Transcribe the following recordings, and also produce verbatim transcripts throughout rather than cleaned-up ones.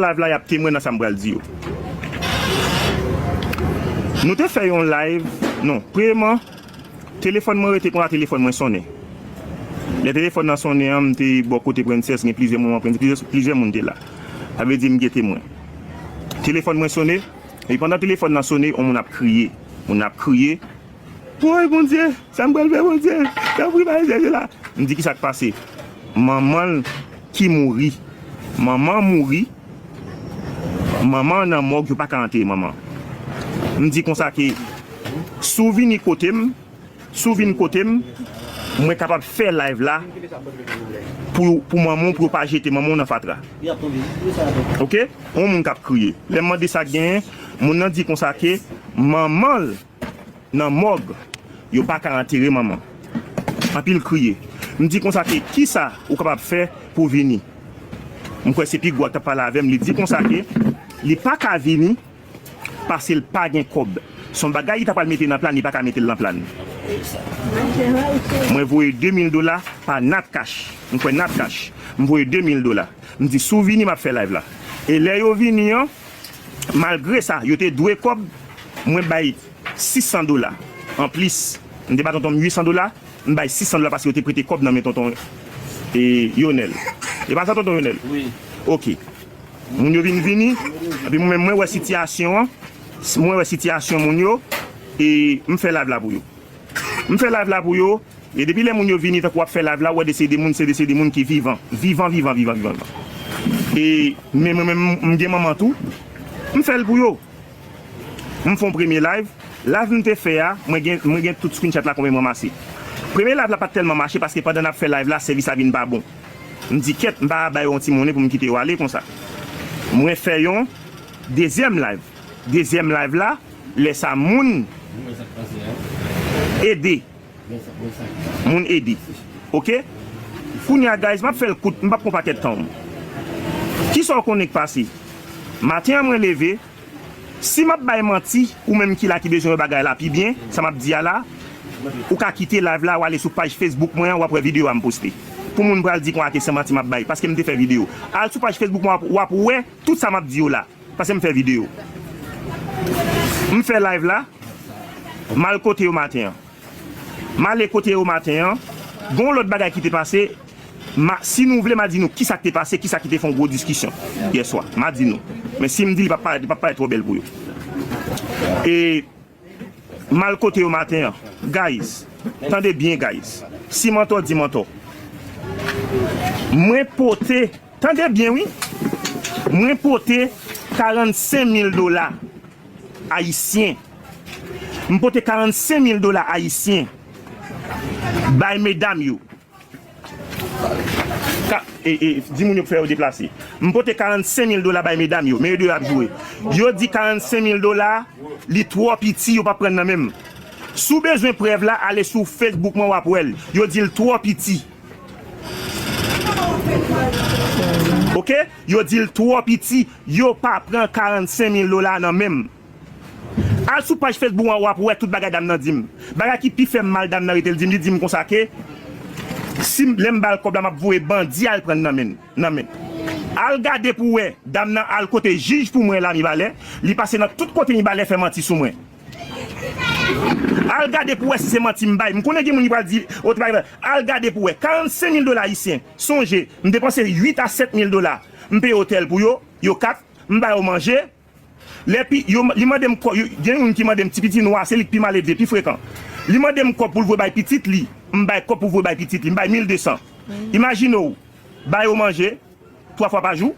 live la, y ap temwen nan sa m pral di yo. Nou te fè yon live, non, premyèman, telefòn mwen rete konsa, telefòn mwen sonnen. Lè telefòn nan sonnen an, m te bò kote Princess, gen plizyè moman, Princess, plizyè, plizyè moun te la. Sa vle di m gen temwen. Telefòn mwen sonnen, e pandan telefòn nan sonnen, yon moun ap kriye. Moun ap kriye. Woy, Bondye, sa m pral fè, Bondye? Tanpri, pa ede la. M di, "Ki sa k pase?" Manman l ki mouri. Manman mouri. Manman nan mòg, yo pa ka antere manman. M di konsa ke, si w vini kote m, si w vin kote m, mwen kapab fè live la pou, pou manman w, pou yo pa jete manman w nan fatra. Oke? Yon moun k ap kriye. Lè m mande sa k genyen, moun nan di konsa ke manman l nan mòg, yo pa ka antere manman. Anpil kriye. M di konsa ke, "Kisa ou kapab fè pou vini?" M kwè se pi gwo a k t ap pale avè m, li di konsa ke li pa ka vini paske l pa gen kòb. Se yon bagay li ta pral mete nan plan, li pa ka mete l nan plan. Mwen voye de mil dola pa Nat Cash. M kwè Nat Cash. M voye de mil dola. M di, "Si w vini, m ap fè live la." E lè yo vini an, malgre sa, yo te dwe kòb, mwen bay sis san dola. Anplis, m te ba tonton m uit san dola, m bay sis san dola paske yo te prete kòb nan men tonton, e, Yonèl. E pa sa, tonton Yonèl? Wi. Oke. Moun yo vin vini, epi mwen menm, mwen wè sitiyasyon an, mwen wè sitiyasyon moun yo, e m fè live la pou yo. M fè live la pou yo, e depi lè moun yo vini, tankou w ap fè live la, w wè de se de moun, se de se de moun ki vivan. Vivan, vivan, vivan, vivan, vivan. E, men mwen menm, m gen manman tou, m fè l pou yo. M fè yon premye live. Live m te fè a, mwen gen, mwen gen tout screenshot la konbyen m ranmase. Premye live la pa t tèlman mache paske pandan n ap fè live la, sèvis la vin pa bon. M di, "Kèt, m pa bay yon ti monnen pou m kite yo ale konsa." Mwen fè yon dezyèm live. Dezyèm live la, lè sa moun ede. Moun ede. Oke? Kounye a, guys, m ap fè l kout, m p ap pran pakèt tan w. Kisa w konnen k pase? Maten an, mwen leve, si m ap bay manti, ou menm ki la ki bezwen wè bagay la pi byen, sa m ap di a la, ou ka kite live la, w ale sou paj Facebook mwen an, w ap wè videyo a m poste. Pou moun pral di konsa ke se manti m ap bay, paske m te fè videyo. Al sou paj Facebook mwen, w ap, w ap wè tout sa m ap di yo la, paske m fè videyo. M fè live la, m al kote yo maten an. M ale kote yo maten an, gen yon lòt bagay ki te pase, ma, si nou vle, m a di nou kisa k te pase, kisa ki te fè yon gwo diskisyon yèswa. M a di nou. Men si m di li p ap parèt, li p ap parèt twò bèl pou yo. E m al kote yo maten an. Guys, tande byen, guys. Si m antò, di m antò. Mwen pote, tande byen, wi. Mwen pote karannsenk mil dola ayisyen. M pote karannsenk mil dola ayisyen bay medam yo. Ka, e, e, di moun yo pou fè yo deplase. M pote karannsenk mil dola bay medam yo, men yo di yo ap joure. Yo di karannsenk mil dola, li twò piti, yo p ap pran nan men m. Si w bezwen prèv la, ale sou Facebook mwen, w ap wè l. Yo di l twò piti. Oke? Yo di l twò piti, yo pa pran karannsenk mil dola nan men m. Al sou paj Facebook an, w ap wè tout bagay dam nan di m. Bagay ki pi fè m mal, dam nan rete l di m, li di m konsa ke, si m, lè m ba l kòb la, m ap voye bandi al pran nan men, nan men. Al gade pou w wè, dam nan al kote jij pou mwen la, Mibalè, li pase nan tout kote Mibalè fè manti sou mwen. Al gade pou w wè si se manti m bay. M konnen gen moun ki pral di, o, te pa, al gade pou w wè. Karannsenk mil dola ayisyen. Sonje, m depanse uit a sèt mil dola. M peye otèl pou yo, yo kat. M ba yo manje. Lè pi, yo, li mande m kò, yo, gen youn ki mande m ti piti nwa, se li k pi mal elve, pi frekan. Li mande m kòb pou l voye bay pitit li, m bay kòb pou voye bay pitit li, m bay mil de san. Imajine w, ba yo manje, twa fwa pa jou,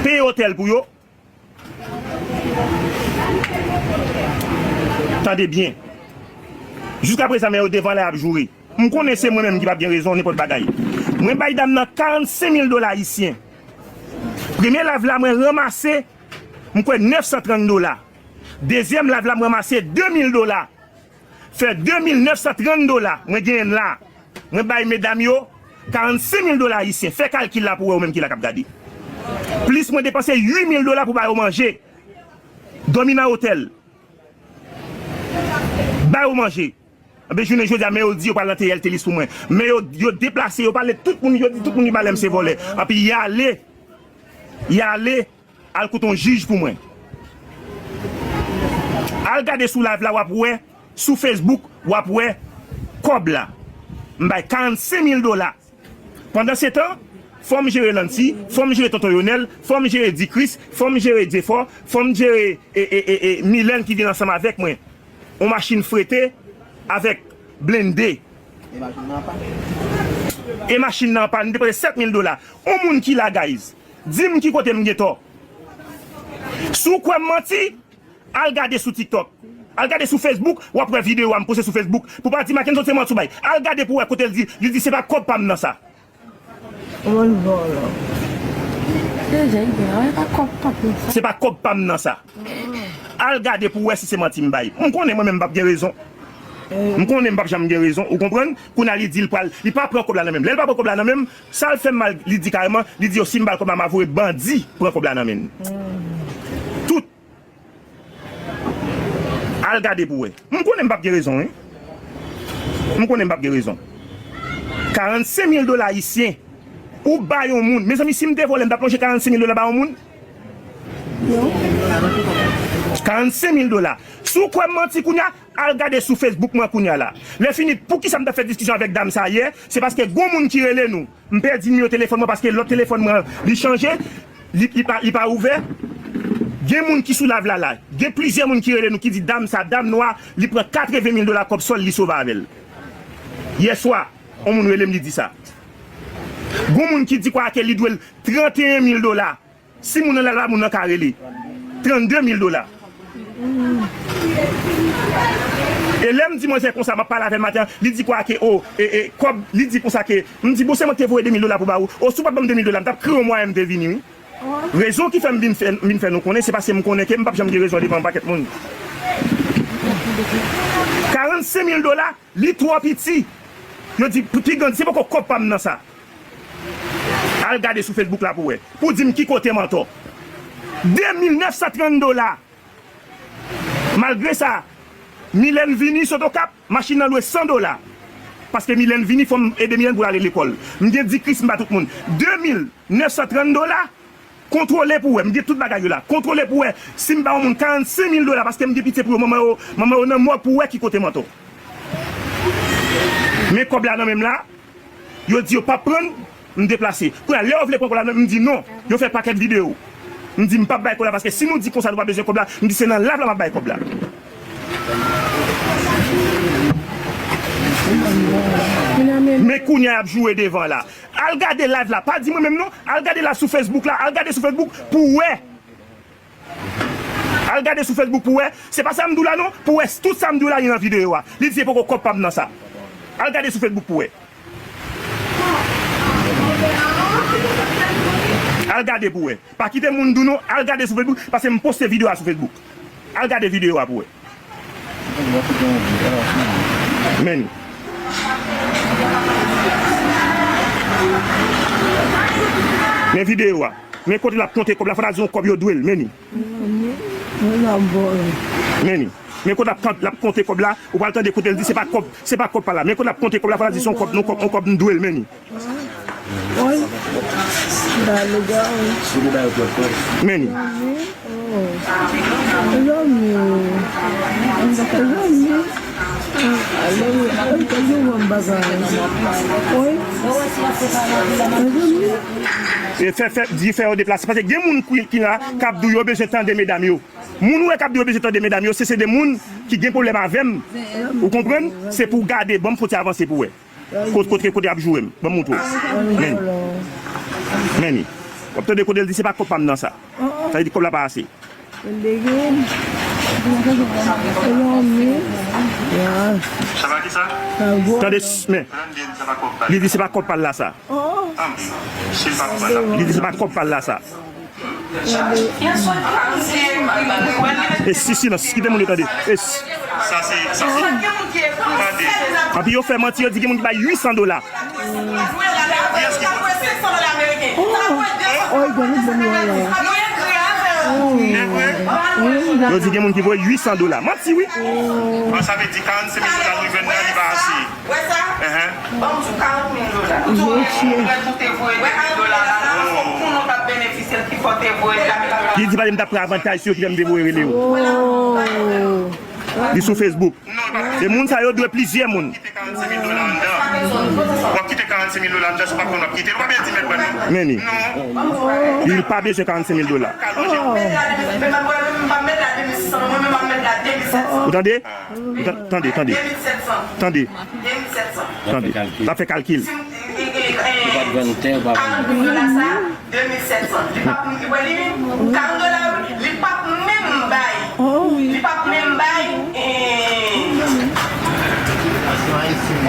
peye otèl pou yo. Tande byen. Jiskaprezan, men yo devan la, y ap joure. M konnen se mwen menm ki p ap gen rezon nenpòt bagay. Mwen bay dam nan karannsenk mil dola ayisyen. Premye live la, mwen ranmase, m kwè, nèf san trant dola. Dezyèm live la, mwen ranmase de mil dola. Fè de mil nèf san trant dola, mwen genyen la. Mwen bay medam yo karannsenk mil dola ayisyen. Fè kalkil la pou w wè, ou menm ki la k ap gade. Plis mwen depanse uit mil dola pou ba yo manje. Dòmi nan otèl. Ba yo manje. Anben, jounen jodi a, men yo di yo pral antere L T Lis pou mwen. Men yo, yo deplase, yo pale tout moun, yo di tout moun ki pale m se vòlè. Anpi y ale. y ale, al kote yon jij pou mwen. Al gade sou live la, w ap wè, sou Facebook, w ap wè kòb la. M bay karannsenk mil dola. Pandansetan, fò m jere Lanti, fò m jere Tonton Yonèl, fò m jere Dikris, fò m jere Dyefò, fò m jere, e, e, e, e, Milèn ki vin ansanm avèk mwen. On machin frete avèk blende. E machin nan an pa, nou depanse sèt mil dola. On moun ki la, guys, di m ki kote m gen tò. Si w kwè m manti, al gade sou TikTok. Al gade sou Facebook, w ap wè videyo a m poste sou Facebook. Pou pa di Mackenson se manti w bay. Al gade pou w wè kote l di, li di se pa kòb pa m nan sa. Ou vòlò. Se jan li di a, se pa kòb pa m nan sa. Se pa kòb pa m nan sa. Al gade pou w wè si se manti m bay. M konnen mwen menm m p ap gen rezon. M konnen m p ap janm gen rezon. Ou konprann? Kounye a li di l pral, li pa pran kòb la nan men m. Lè l pa pran kòb la nan men m, sa l fè m mal, li di kareman, li di yo si m ba l kòb la, m a voye bandi pran kòb la nan men l. Tout. Al gade pou w wè. M konnen m p ap gen rezon, wi. M konnen m p ap gen rezon. Karannsenk mil dola ayisyen, ou ba yon moun. Mezanmi, si m te vòlè, m t ap lonje karannsenk mil dola ba yon moun? Non. Karannsenk mil dola. Si w kwè m manti kounye a, al gade sou Facebook mwen kounye a la. Lè fini, poukisa m t ap fè diskisyon avèk dam sa yè? Se paske gon moun ki rele nou. M pèdi nimewo telefòn mwen paske lòt telefòn mwen li chanje. Li, li pa, li pa ouvè. Gen moun ki sou live la la. Gen plizyè moun ki rele nou ki di dam sa, dam nwa, li pran katreven mil dola kòb sòl li sove avè l. Yèswa, yon moun rele m, li di sa. Gon moun ki di kwa ke li dwe l tranteyen mil dola. Si moun nan la, la, moun nan ka rele. Trannde mil dola. E lè m di manzè konsa, m ap pale avè l maten an, li di kwa ke, o, e, e, kòb, li di konsa ke, m di, bon, se mwen ki te voye de mil dola pou ba ou. O, si w pa t ban m de mil dola, m t ap kriye yon mwayen m te vini, wi. Rezon ki fè m vin fè, vin fè nou konnen, se paske m konnen ke m p ap janm gen rezon devan yon pakèt moun. Karannsenk mil dola, li twò piti. Yo di, pi gran, se poko kòb pa m nan sa. Al gade sou Facebook la pou wè. Pou di m ki kote m antò. De mil nèf san trant dola. Malgre sa, Milèn vini sot Okap, machin nan lwe san dola. Paske Milèn vini, fò m ede Milèn pou l ale lekòl. M gen di Kris m ba tout moun. De mil nèf san trant dola, kontwole pou wè. M gen tout bagay yo la. Kontwole pou wè. Si m ba yon moun karannsenk mil dola paske m gen pitye pou yo, manman yo, manman yo nan mòg pou wè ki kote m antò. Men kòb la nan men m la, yo di yo p ap pran l, m deplase. Kounye a, lè yo vle pran kòb la, m di non. Yo fè pakèt videyo. M di m p ap bay kòb la, paske si nou di konsa nou pa bezwen kòb la, m di se nan live la m ap bay kòb la. Men kounye a, y ap joure devan la. Al gade live la, pa di mwen menm non. Al gade la sou Facebook la, al gade sou Facebook pou wè. Al gade sou Facebook pou wè. Se pa sa m di w la non, pou wè tout sa m di w la li nan videyo a. Li di se poko kòb pa m nan sa. Al gade sou Facebook pou wè. Al gade pou wè. Pa kite moun di w non, al gade sou Facebook, paske m poste videyo a sou Facebook. Al gade videyo a pou wè. Men. Men videyo a. Men kote l ap konte kòb la, fò ta di yon kòb yo dwe l, men li. Men li. Men kote l ap, l ap konte kòb la, ou pral tande kote l di se pa kòb, se pa kòb pa la. Men kote l ap konte kòb la, fò ta di se yon kòb, yon kòb, yon kòb m dwe l, men li. Wi. Ba lega, wi. Men li. Oh. Zanmi. Zanmi. Ah, zanmi. Zanmi. E fè, fè, di fè yo deplase. Paske gen moun ki, ki la, k ap di w yo bezwen tande medam yo. Moun ou wè k ap di yo bezwen tande medam yo, se, se de moun ki gen pwoblèm avè m. Ou konprann? Se pou w gade, ban m fon ti avanse pou w wè. Kot, kot, kote y ap joure m. Ban m montre w. Men. Men li. W ap tande kote l di se pa kòb pa m nan sa. Sa vle di kòb la pa ase. Sa pa ki sa? Tande, men. Li di se pa kòb pa l la sa. Li di se pa kòb pa l la sa. E si silans, kite moun yo tande. E si. Sa se, sa se. Tande. Anpi yo fè manti, yo di gen moun ki bay uit san dola. Yo di gen moun ki voye uit san dola. Manti, wi. Sa vle di karannsenk mil dola nou jwenn nan, li pa ase. Wè sa? Ban m di w karant mil dola. Ou te voye de mil dola la, la, fòk pou nou t ap benefisye. Li di pa li m t ap pran avantaj sou yo ki fè m te voye rele yo. Li sou Facebook. E moun sa yo dwe plizyè moun. Kite karannsenk mil dola anndan. W ap kite karannsenk mil dola anndan, si w pa konn w ap kite l, w pa bezwen di mèt ban nou. Men li. Non. Li pa bezwen karannsenk mil dola. Ka lonje. Ou tande? Ou ta- Tande, tande. Tande. Tande. L ap fè kalkil. Ou pa t vann tè, ou pa vann. Karannsenk mil dola sa, de mil sèt san. Li p ap, li p ap, li p ap menm bay. Li p ap menm bay, eh,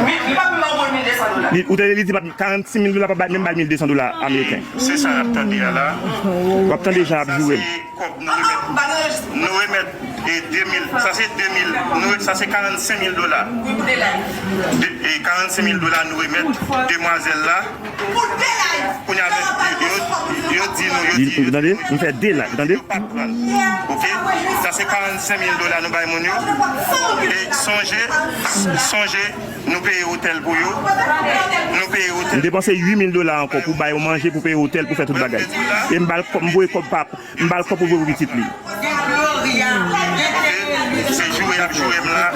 li p ap menm bay mil de san dola. Li, ou tande li di pa karannsenk mil dola, pa bay, menm bay mil de san dola ameriken. Se sa n ap tande a la. W ap tande jan ap joure l. Kòb nou remèt, nou remèt, e, de mil, sa se de mil, nou, sa se karannsenk mil dola. De, e, karannsenk mil dola nou remèt demwazèl la. Kounye a, yo, yo di nou, yo di, yo di nou, tande? M fè de la, tande? Yo p ap pran. Oke? Sa se karannsenk mil dola nou bay moun yo. E sonje, sonje, nou peye otèl pou yo. Nou peye otèl. M depanse uit mil dola ankò pou bay yo manje, pou peye otèl, pou fè tout bagay. E m ba l kòb, m voye kòb pa M ba l kòb pou voye pou pitit li. Se joure y ap joure m la.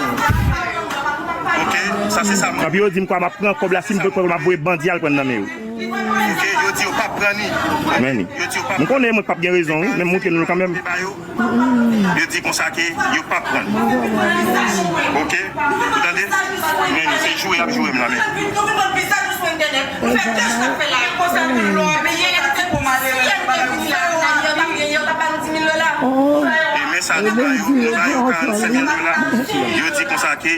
Oke, sa se sa m. Epi yo di m kwa m ap pran kòb la, si m pran kòb la, m ap voye bandi al pran nan men yo. Oke, yo di yo p ap pran ni. Men ni. Yo di yo p ap pran. M konnen mwen p ap gen rezon, wi, men m montre nou l kanmenm. Yo di konsa ke yo p ap pran. Oke, ou tande? Men ni, se joure y ap joure m la, men. E men sa nou ba yo, nou ba yo karannsenk mil dola. Yo di konsa ke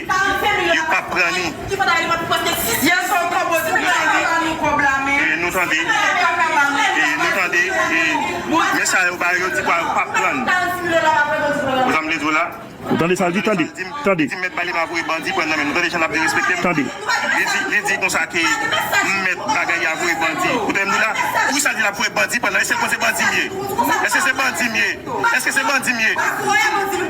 yo p ap pran ni. E nou tande, e nou tande, e men sa yo ba yo, yo di kwa yo p ap pran ni. Ou sa m vle di w la? Ou tande sa l di? Tande, tande. Di mèt ba li pa voye bandi pran nan men nou. Tande jan l ap derespekte m. Tande. Li di, li di konsa ke m mèt bagay a voye bandi. Ou tande m di la? Poukisa l di l ap voye bandi pran nan? Èske l konn se bandi m ye? Èske se bandi m ye? Èske se bandi m ye?